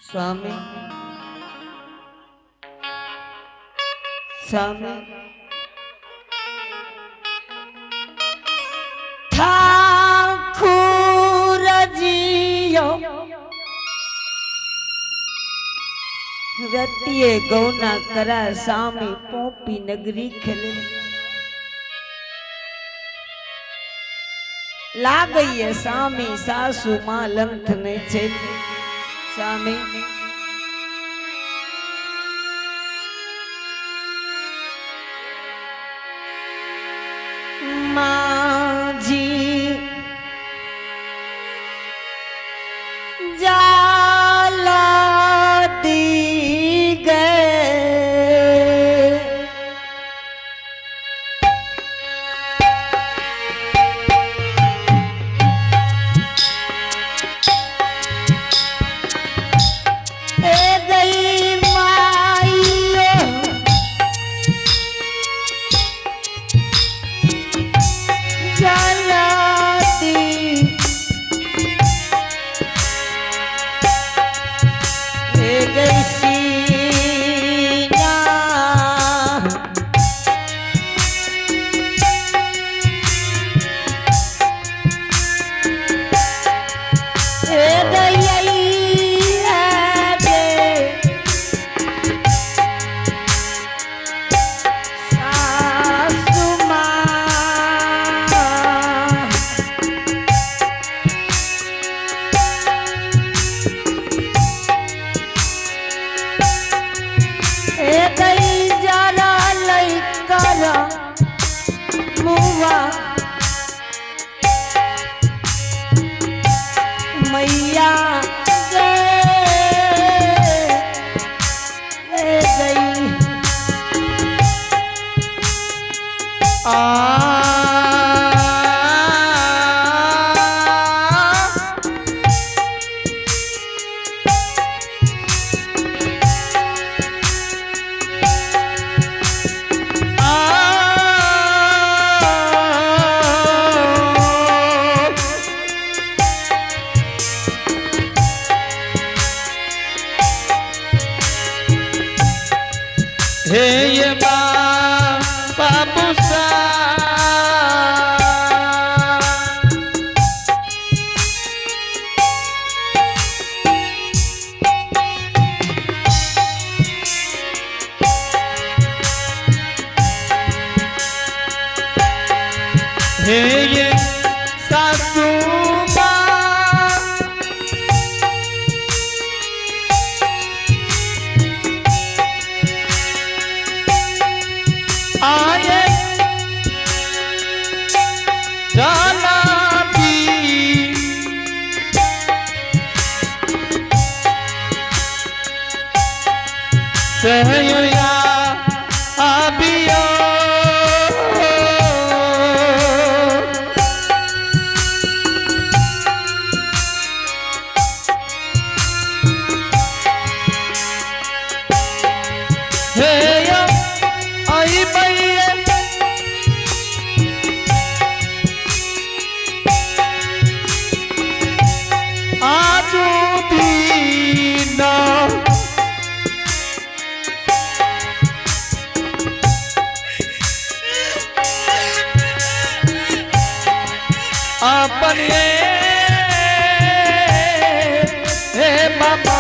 स्वामी स्वामी ठाकुर जियो रतिये गौना करा स्वामी पोपी नगरी खेले लागइए स्वामी सासू मां लंथ ने छे स्वामी माजी जाला दी गए ए गई माइयो जलाती ए गई सीना ए गई गे सासु माँ ए गई जरा लई कर मुआ मैया गे ए गई आ हे ये बाबू सा हे ये सासू माँ आए जाना भी सहया आबियो हे यो आई बइये आजू दीना अपन ये हे बाबा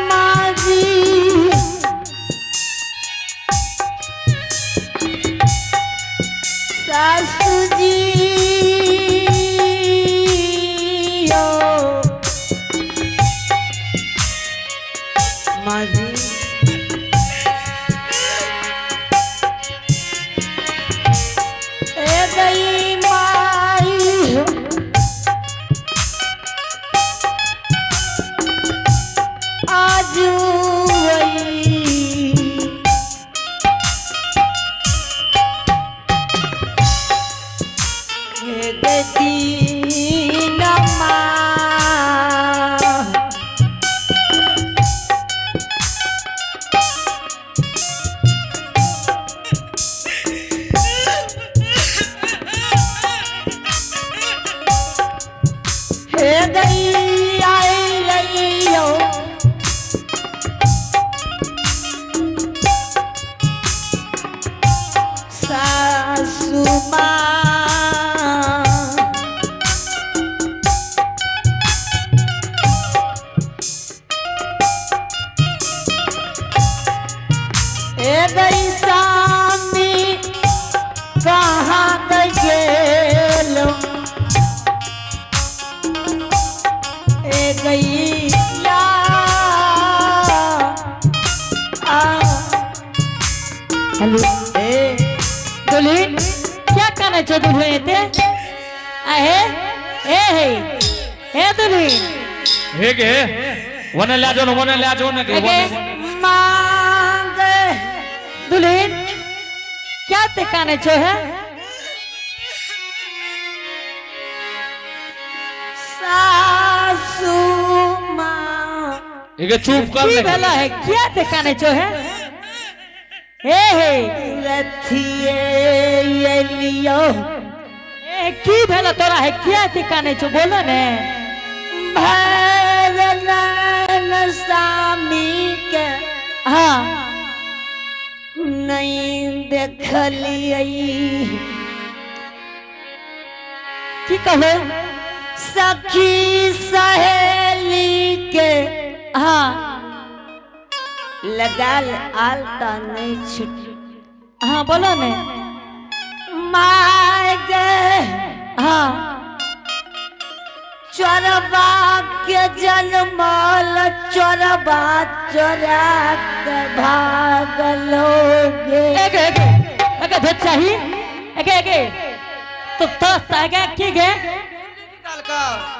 माजी सासू जी ओ माजी ए गई आई लइयो सासू माँ ए गई सामी कहाँ गेलो ए गई या आ हेलो ए दुल्हन क्या कहना छो दुल्हन एते आहे ए हे हे दुल्हन हे गे वने ल्या जो ने वने ल्या जो ने गे अगे मांग दुल्हन क्या ते काने छो है सासू माँ हे गे चुप कर की ने भेला है क्या ते काने छो है हे हे रथिए एलियो ए की भेला तोरा है क्या ते काने छो बोलो ने भरनैन सामी के हाँ नहीं देखलियै की कहलो सखी सहेली के हाँ लगाल आलता नहीं छुट हाँ बोलो ने माय गे हाँ चोरबा के जनमल चोरबा चोरा के भागलो गे एगे एगे एगे धोत चाही एगे एगे तो तो सागे की गे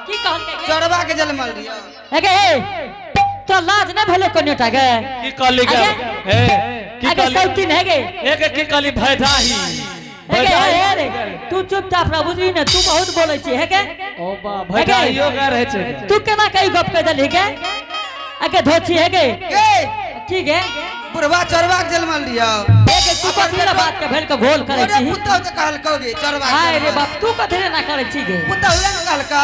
की कहल के गे? चोरबा के जलमल रियो एगे ए तो लाज न भेलो कन्यो टा गे की कहली गे अगे? हे की एगे कहली सौतीन है गे हे गे की कहली भैदाही एगे ए रे तू चुपचाप रह बुझली ने तू बहुत बोलै छी हे गे ओ बा भैदाहियो गे रहे छे तू केना कई गप कह देलही गे एगे धोची है गे गे की गे बुढ़वा चोरबा के जलमल रियो एगे तू कथी रे बात के भेल के घोल करै अरे छी पुतहु तऽ कहलकौ गे चोरबा के हाय रे जलमल। बाप तू कथी रे ना करै छी गे पुतहु ने कहलकौ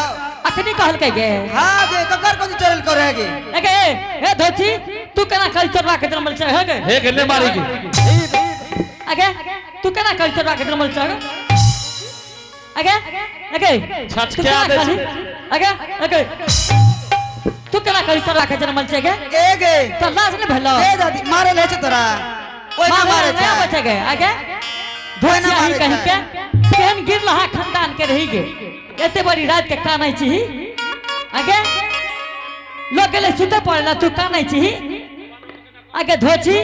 अखनी कहलकै गे हाँ गे ककर को चोरलकौ रहे गे एगे ए ए धोची तू केना कल चोरबा के जन्मल छै हे गे हे गे ने मारी गे अगे तू केना कल चोरबा के जन्मल छै अगे अगे छटके तू केना आबै कहली? छै। अगे अगे तू केना कल चोरबा के जन्मल छै गे गे गे तो लाज ने भेलो गे दादी मारे ले छै तोरा ओइ ना मारे नहीं छै बचे गे अगे ओइ ना धोची मारे कहीं छै के केहन गिर लहा खानदान के रही गे एते बड़ी रात के कानै छी अगे लोग गेले सुते पड़े तू कानै छी अगे धोची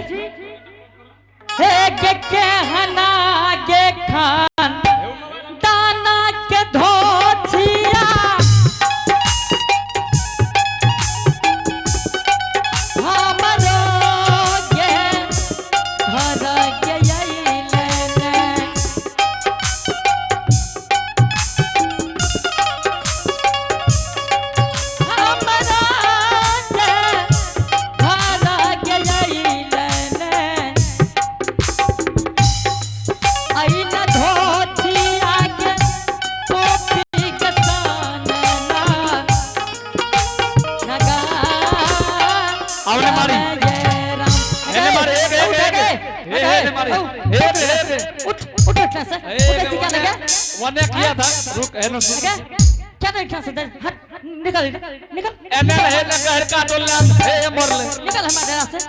हे के केहना के खान दाना के धोचिया हमरो के घर के अइले ने। हमरा के घर के अइले ने। अइले धोतिया के टोपी के सानना नगा आवने मारी। जय राम। हे ने मारी, हे गे, हे गे, हे गे। हे ने मारी। हे गे, हे गे। उठ उठ उठ से उठ चिका लगा वने किया था रुक एनो सुन लगा क्या नहीं उठा से हट निकल निकल एने हे ने कहर काटल हे मरले निकल हमारे डेरा से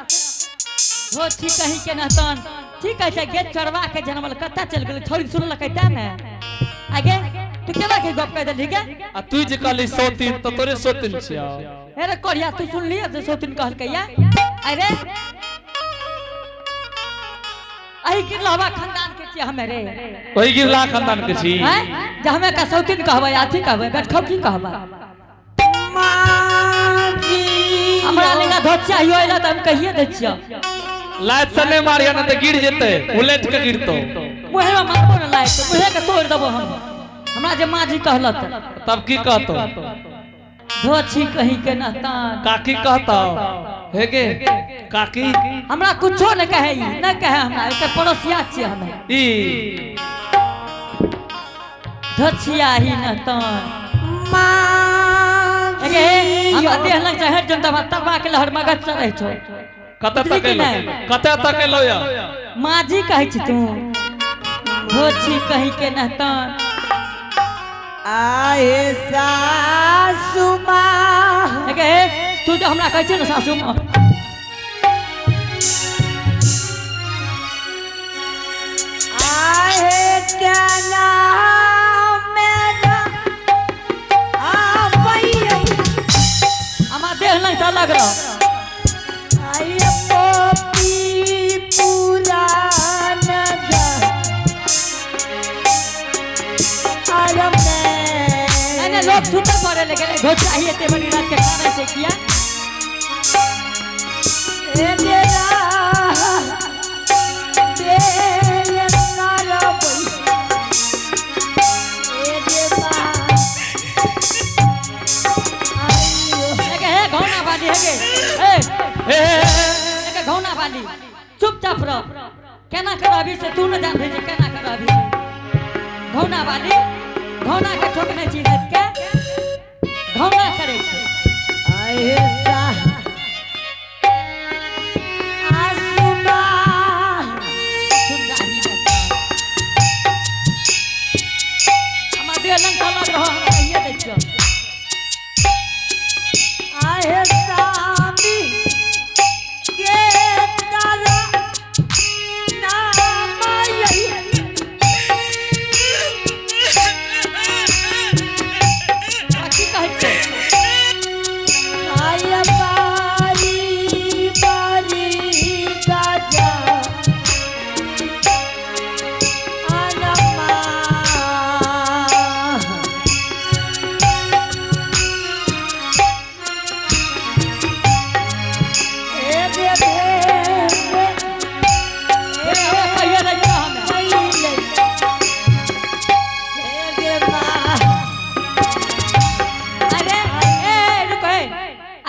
हो ठीक कहीं के नहतन ठीक है गेट चढ़वा के जनमल कत्ता चल गेल छोड़ी सुन लकै ने आगे तू केना के गप कह देलही गे आ तू जे कहली सौतीन तो तोरे सौतीन छिया अरे कोरिया तू सुन लिया जे सौतीन कहलकै या अरे अही गिरलहवा खानदान के छियै हमे रे ओही गिरला खानदान के छी हैं जे हमे का सौतीन कहबै अथी कहबै बैठखौ की कहबै माँ जी हमरा लंगा धोत चाहिए अइला तऽ हम कहिए दै छियै लात से नहीं मारिया ना तो गिर जेते उलट के गिरतो मुहे में मारबो न लायक मुहे के तोड़ देबो हम हमरा जे माँ जी कहलत तब की कहतो धोछी कहीं के नहतान काकी कहता हे गे काकी हमरा कुछो न कहे ई न कहे हमरा एकर पड़ोसिया छियै हमे ई धोछिया ही नहतान माँ हमरा देह लग से हट जनता तबा के लहर मगज से रहै छौ। कतऽ बुझली कि तकेलो? नहि? कतऽ तकेलो या? माजी कहै छी तू धोछी कहीं के नहतन। आहे सासू माँ। हे तू जो हमरा कहै छी ने सासू माँ। आहे क्या नाम मेरा आबैया। हमरा देह लग से अलग रह। आये पोपी पुरान गा आरम नहीं नहीं लोग सुते पड़े ले गेलै धोछी आही एते बड़ी रात के खाना छै किया? ए देरा बेल करबै ए देवा आइयो। हे हे घौना बाली हे गे ए हे हे हे हे घौना बाली चुपचाप रह। केना करबी से तू न जानबी जे केना करबी। घौना बाली घौना के ठोकने छी रात के घौना करे छै। आहे सा आसुमा सुन राही हमरा देह लंग अलग रह हमरा कहिए दै छियौ। आहे सामी के तारा नाम यही। आ की कहै छै? आय बारी बारी गाजा अनमा। ए दे दे हे हमरा कहिए दै छियौ हमे। ए दे बा। अरे ए रुक हे।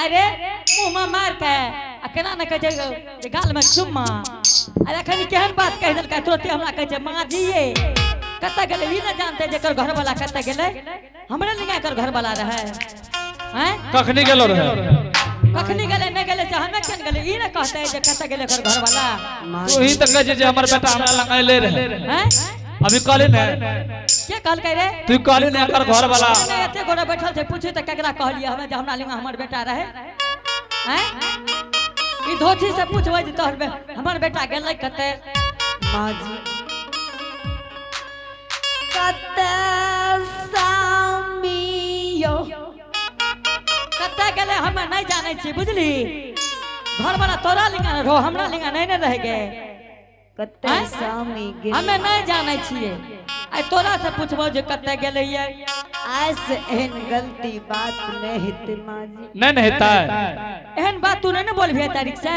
अरे मुंह में मार के आ केना ने कहै छै जे गाल में चुम्मा। अरे अखन केहन बात कहि देलकै तुरते हमरा कहै छै माँ जी ये कतऽ गेलै ई न जानते जेकर घरवाला कतऽ गेलै। हमरे लिंगा एकर घरवाला रहै। हैं? कखनी गेलो रहे? कखनी गेलै नहि गेलै से हमे केन गेलै ई न कहतै जे कतऽ गेलै एकर घरवाला। तू ही तऽ कहै छै जे हमर बेटा हमरा लग अयले रहे। हैं? अभी कहली ने। के कहलकै रे? तू कहली ने एकर घरवाला। नहि एते गोरा बैठल छै पूछू तऽ केकरा कहलियै हमे जे हमरा लिंगा हमर बेटा रहै। हैं? ई धोछी से पूछबै जे तोहर हमर बेटा गेलै कतऽ? माँ जी कतऽ सामी यौ? कतऽ गेलै हमे नहि जानै छी बुझली। घरवाला तोरा लिंगा रहो हमरा लिंगा नहि ने रह गे। कतऽ आँय? सामी गेलै? हमे नहि जानै छियै। आइ तोरा से पूछबौ जे कतऽ गेलै ये। आइ से एहन गलती बात नहि हेतै माँ जी। नहि ने हेतै। एहन बात तू नहि ने बोलबिहे तारीख से।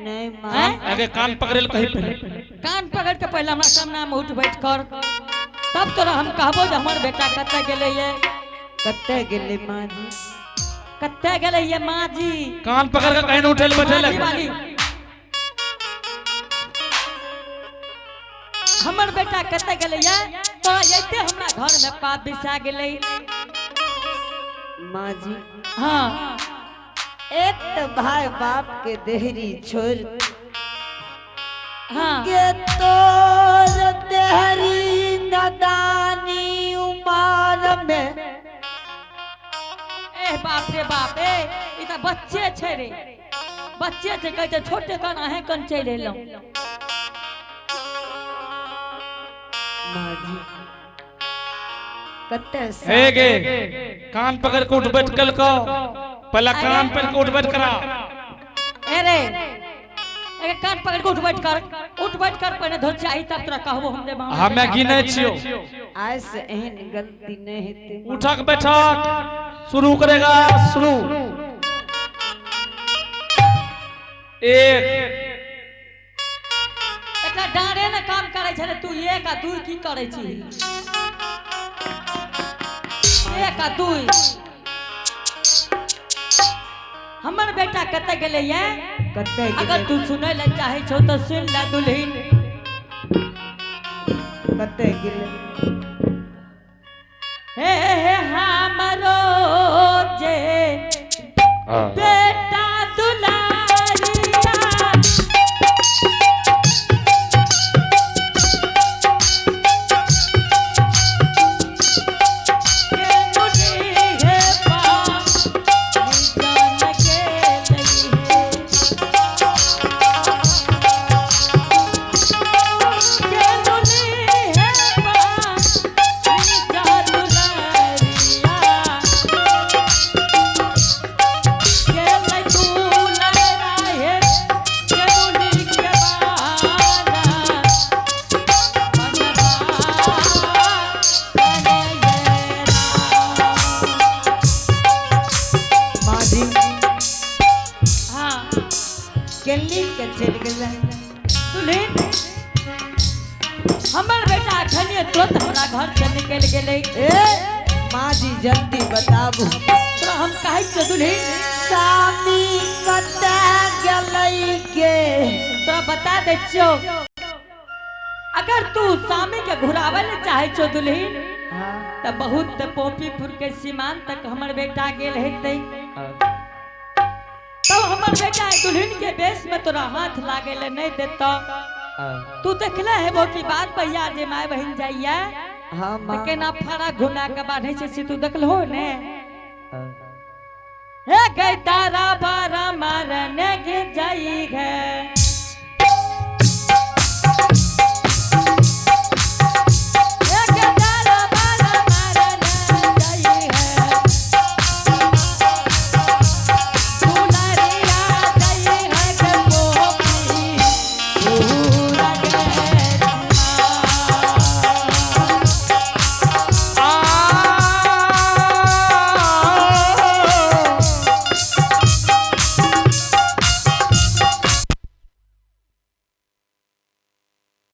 नहि माँ। आँय? आगे कान पकड़े लए कही पहिले। कान पकड़ के पहिले हमरा सामना में उठ बैठ कर तब तोरा हम कहबो जे हमर बेटा कतऽ गेलै ये। कतऽ गेलै माँ जी? कतऽ गेलै ये माँ जी? कान पकड़ के कहीं न उठे लए बैठे माँ जी लए। वाली। हमर बेटा कतऽ गेलै ये? तोरा अइते हमरा घर में पाप बिसा गेलै। माँ जी। हाँ। एक तो भाई बाप के देहरी छोड़ हाँ। के तोर देहरी नदानी उमर में। ए बाप रे बाप ए ई तऽ बच्चे छै रे बच्चे छै कहै छै छोटे कन अहें कन चलि एलहुँ। माँ जी कते हे गे कान पकड़ के उठ बैठ कल को पहला कान पकड़ के उठ बैठ करा। ए रे ए कान पकड़ के उठ बैठ कर उठ बैठ कर पहले धो चाही तब तोरा कहबो हम जे मामा। हमे गिनै छियो। आज से एहन गलती नहीं हेतै। उठक बैठक शुरू करेगा शुरू। एक एकरा डाँरे ने काम करै छलै तू एक आ दू की करै छी? एक आ दू। हमर बेटा कतऽ गेलै ये? कतऽ गेलै? अगर तू सुनै लए चाहै छौ तऽ सुन ले दुल्हिन। कतऽ गेलै? हे हे हमरो जे के चलि गेलै। दुल्हिन, हमर बेटा अखनिए तुरंत हमरा घर से निकलि गेलै। ए माँ जी जल्दी बताबू। तोरा हम कहै छियौ दुल्हिन, सामी कतऽ गेलै के? तोरा बता दै छियौ, अगर तू सामी के घुराबै ले चाहै छौ दुल्हिन, तऽ बहुत पोपीपुर के सीमान तक हमर बेटा गेल हेतै। तब हमर बेटा दुल्हिन के बेस में तोरा हाथ लागे ले नहीं देता। तू देखले हेबो कि बात भैया जे माय बहिन जाइया हाँ तऽ माँ। केना फड़ा घुमा के बांधै छै से तू देखलहो ने? हे गई तारा बारा मारने के जाई है।